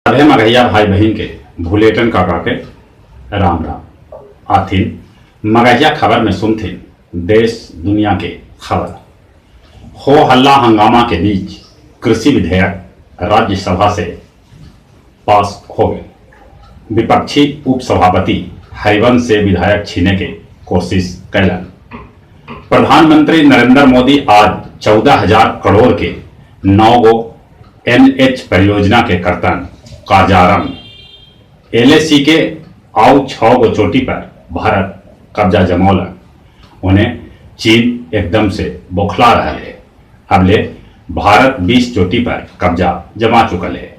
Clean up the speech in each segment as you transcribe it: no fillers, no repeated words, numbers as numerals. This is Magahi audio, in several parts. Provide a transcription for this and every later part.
सभे मगहिया भाई बहिन के भुलेटन काका के राम राम। आथिन मगहिया खबर में सुनथिन देश दुनिया के खबर। हो हल्ला हंगामा के बीच कृषि विधेयक राज्यसभा से पास हो गए। विपक्षी उपसभापति हरिवंश से विधायक छीने के कोशिश कैलन। प्रधानमंत्री नरेंद्र मोदी आज 14,000 करोड़ के 9 गो एनएच परियोजना के करतन कार्यारंभ। एलएसी के आउ 6 गो चोटी पर भारत कब्जा जमौलक। उन्हें चीन एकदम से बौखला रहा है। अबले भारत 20 चोटी पर कब्जा जमा चुकल है।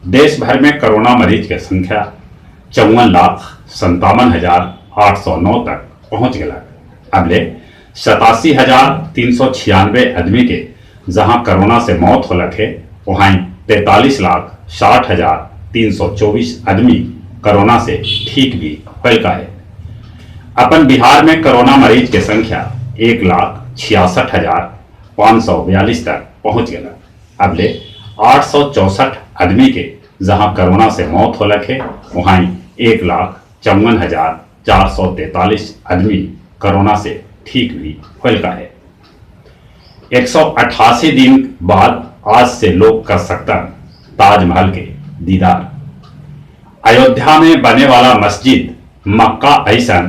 देश भर में कोरोना मरीज के संख्या 54,57,809 तक पहुंच गया। अबले 87,396 आदमी के जहां कोरोना से मौत होलक है, वहां 43,60,324 आदमी कोरोना से ठीक भी होलका है। अपन बिहार में कोरोना मरीज के संख्या 1,66,542 तक पहुंच गया। अबले 864 आदमी के जहां कोरोना से मौत होलक है, वहां 1,54,443 आदमी कोरोना से ठीक भी होलका है। 188 दिन बाद आज से लोग कर सकता ताजमहल के दीदार। अयोध्या में बने वाला मस्जिद मक्का ऐसन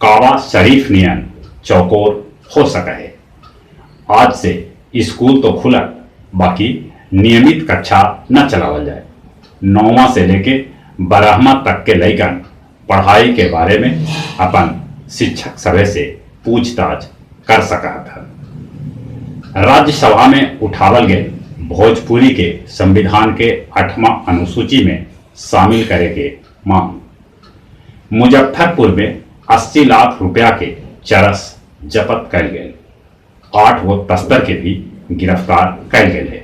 काबा शरीफ नियन चौकोर हो सका है। आज से स्कूल तो खुलत, बाकी नियमित कक्षा न चलावल जाए। 9वां से लेके 12वां तक के लइकन पढ़ाई के बारे में अपन शिक्षक सभे से पूछताछ कर सका था। राज्यसभा में उठावल गए भोजपुरी के संविधान के 8वां अनुसूची में शामिल करे के मांग। मुजफ्फरपुर में 80 लाख रुपया के चरस जब्त कल गए। 8 गो तस्कर के भी गिरफ्तार कल गए है।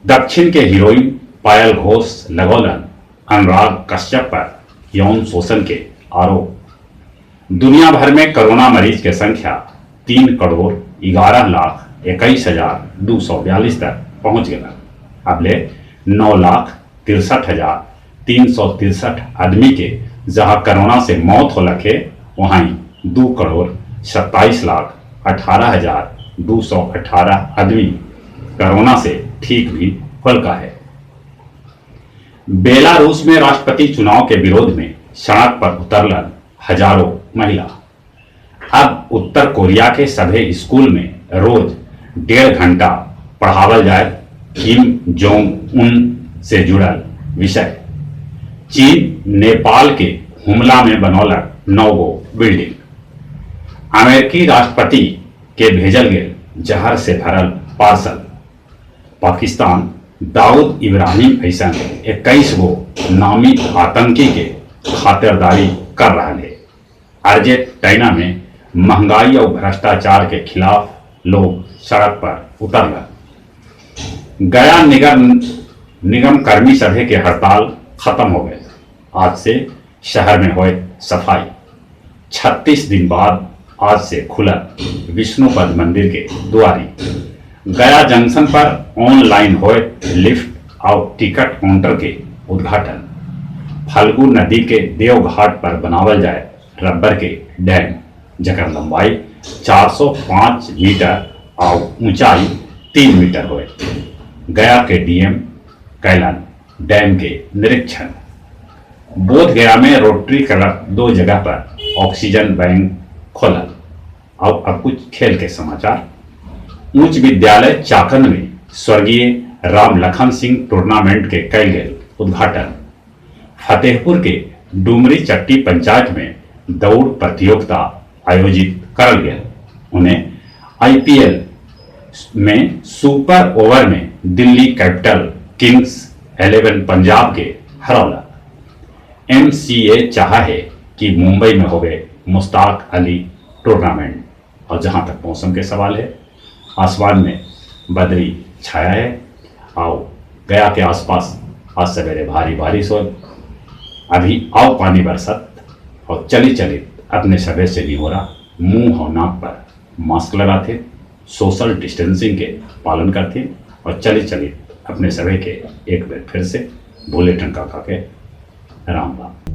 दक्षिण के हीरोइन पायल घोष लगौलन अनुराग कश्यप पर यौन शोषण के आरोप। दुनिया भर में कोरोना मरीज के संख्या 3,11,21,242 तक पहुंच गया। अबले 9,63,363 आदमी के जहां कोरोना से मौत होलक है, वहां 2,27,18,218 आदमी कोरोना से ठीक भी होलका है। बेलारूस में राष्ट्रपति चुनाव के विरोध में सड़क पर उतरलन हजारों महिला। अब उत्तर कोरिया के सभी स्कूल में रोज 1.5 घंटा पढ़ावल जाए किम जोंग उन से जुड़ल विषय। चीन नेपाल के हुमला में बनौलक 9 गो बिल्डिंग। अमेरिकी राष्ट्रपति के भेजल गेल जहर से भरल पार्सल। पाकिस्तान दाऊद इब्राहिम ऐसा 21 गो नामी आतंकी के खातिरदारी कर रहा है। अर्जेंटीना में महंगाई और भ्रष्टाचार के खिलाफ लोग सड़क पर उतर गए। गया निगम कर्मी सभा के हड़ताल खत्म हो गए। आज से शहर में हुए सफाई। 36 दिन बाद आज से खुला विष्णुपद मंदिर के द्वारी। गया जंक्शन पर ऑनलाइन होए लिफ्ट और टिकट काउंटर के उद्घाटन। फल्गु नदी के देवघाट पर बनावल जाए रबर के डैम, जकर लंबाई 405 मीटर और ऊंचाई 3 मीटर होए। गया के डीएम कैलन डैम के निरीक्षण। बोध गया में रोटरी क्लब 2 जगह पर ऑक्सीजन बैंक खोलल। और अब कुछ खेल के समाचार। उच्च विद्यालय चाकन में स्वर्गीय राम लखन सिंह टूर्नामेंट के कैल गेल उद्घाटन। फतेहपुर के डुमरी चट्टी पंचायत में दौड़ प्रतियोगिता आयोजित करल गया। उन्हें आईपीएल में सुपर ओवर में दिल्ली कैपिटल किंग्स 11 पंजाब के हरौला। एमसीए चाहा है कि मुंबई में होवे मुश्ताक अली टूर्नामेंट। और जहां तक मौसम के सवाल है, आसमान में बदरी छाया है और गया के आसपास आज सवेरे भारी बारिश हो, अभी आओ पानी बरसत और चली चली अपने सभे से नहीं हो रहा। मुंह और नाक पर मास्क लगाते, सोशल डिस्टेंसिंग के पालन करते और चली चली अपने सभे के एक बार फिर से भुलेटन काका के राम राम।